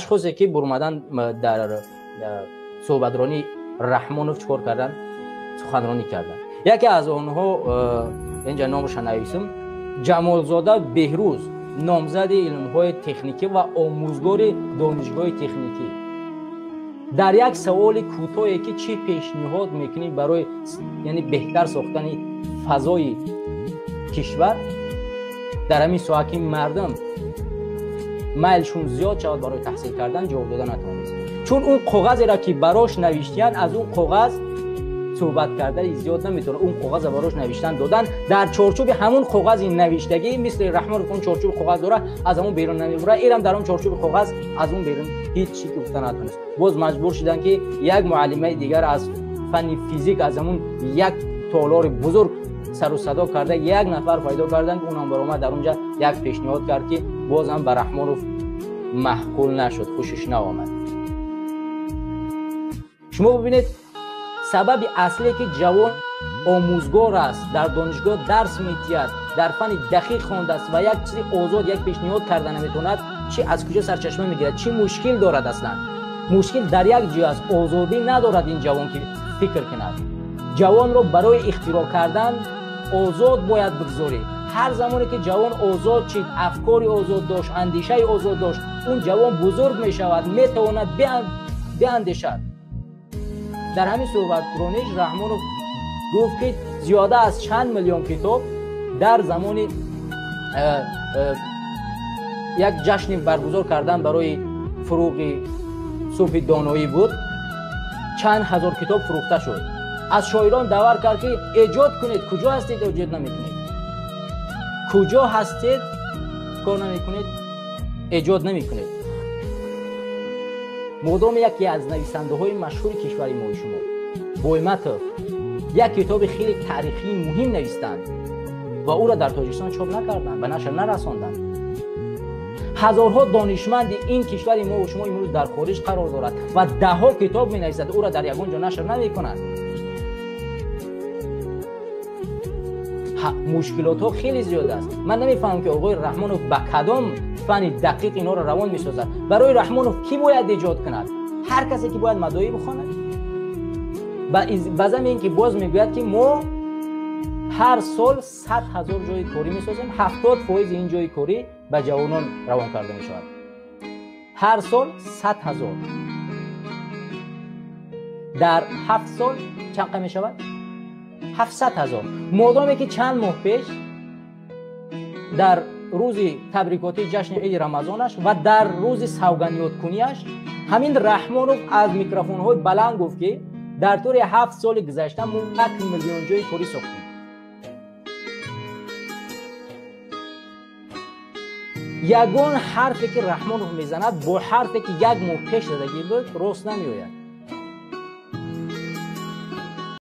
Ашхосе ки бурмадан дар суҳбатронии Раҳмонов чикор карданд? Суханронӣ карданд. Яке аз онҳо, инҷа номаша нависам, Ҷамолзода Беҳрӯз, номзади илмҳои техникӣ ва омӯзгори донишгоҳи техникӣ, дар як саволи кӯтоҳе ки чӣ пешниҳод мекунӣ барои, яъне беҳтар сохтани фазои кишвар, дар ҳамин соҳа ки мардум майлшон зиёд шавад барои таҳсил кардан, ҷавоб дода натавонист. Чун он коғазеро ки барош навиштиянд, аз он коғаз суҳбат кардани зиёд наметавонад. Он коғазро барош навиштан додан, дар чорчӯби ҳамун коғази навиштагӣ, мисли Раҳмонов он чорчӯби коғаз дорад, аз ҳамон берун намебурад. Ирам дар он чорчӯби коғаз аз он берун ҳеҷ чӣ гуфта натавонист. Боз маҷбур шуданд ки як муаллимаи дигар аз фанни физик аз ҳамун як толори бузург сару садо карда як нафар пайдо карданд, ки унам баромад дар онҷа як пешниҳод кард, ки бозам ба Раҳмонов маъқул нашуд, хушиш наомад. Шумо бибинед, сабаби аслие ки ҷавон омӯзгор аст, дар донишгоҳ дарс метиҳад, дар фанни дақиқ хондааст ва як чизи озод, як пешниҳод карда наметавонад, чи аз куҷо сарчашма мегирад? Чӣ мушкил дорад? Аслан мушкил дар як ҷой аст: озодӣ надорад ин ҷавон ки фикр кунад. Ҷавонро барои ихтироъ кардан озод бояд бигзорӣ. Ҳар замоне ки ҷавон озод шид, афкори озод дошт, андешаи озод дошт, он ҷавон бузург мешавад, метавонад биандешад. Дар ҳамин суҳбатрониш Раҳмонов гуфт ки зиёда аз чанд миллион китоб дар замони як ҷашни баргузор кардан барои фуруғи субҳи доноӣ буд, чанд ҳазор китоб фурӯхта шуд. Аз шоирон даъват кард ки эҷод кунед. Куҷо ҳастед, эҷод намекунед? Куҷо ҳастед, кор намекунед, эҷод намекунед? Модоме яке аз нависандаҳои машҳури кишвари мои шумо, Бойматов, як китоби хеле таърихии муҳим навистанд ва ӯро дар Тоҷикистон чоп накарданд, ба нашр нарасонданд. Ҳазорҳо донишманди ин кишвари мо шумо имрӯз дар хориҷ қарор дорад ва даҳҳо китоб менависад, ӯро дар ягон ҷо нашр намекунанд. Мушкилотҳо хеле зиёд аст. Ман намефаҳмам ки оғои Раҳмонов ба кадом фанни дақиқ инҳоро равон месозад. Барои Раҳмонов кӣ бояд эҷод кунад? Ҳар касе ки бояд мадоӣ бихонад. Ба зами ин ки боз мегӯяд ки мо ҳар сол 100 000 ҷои корӣ месозем, 70% ин ҷои корӣ ба ҷавонон равон карда мешавад. Ҳар сол 100 000, дар 7 сол чанд қа мешавад? 700 000. Модоме ки чанд моҳ пеш дар рӯзи табрикотии ҷашни иди Рамазонаш ва дар рӯзи савганёдкунияш ҳамин Раҳмонов аз микрофонҳои баланд гуфт ки дар тӯли 7 соли гузашта мо 1 миллион ҷои корӣ сохтем. Ягон ҳарфе ки Раҳмонов мезанад, бо ҳарфе ки як моҳ пеш задагӣ буд, рост намеояд.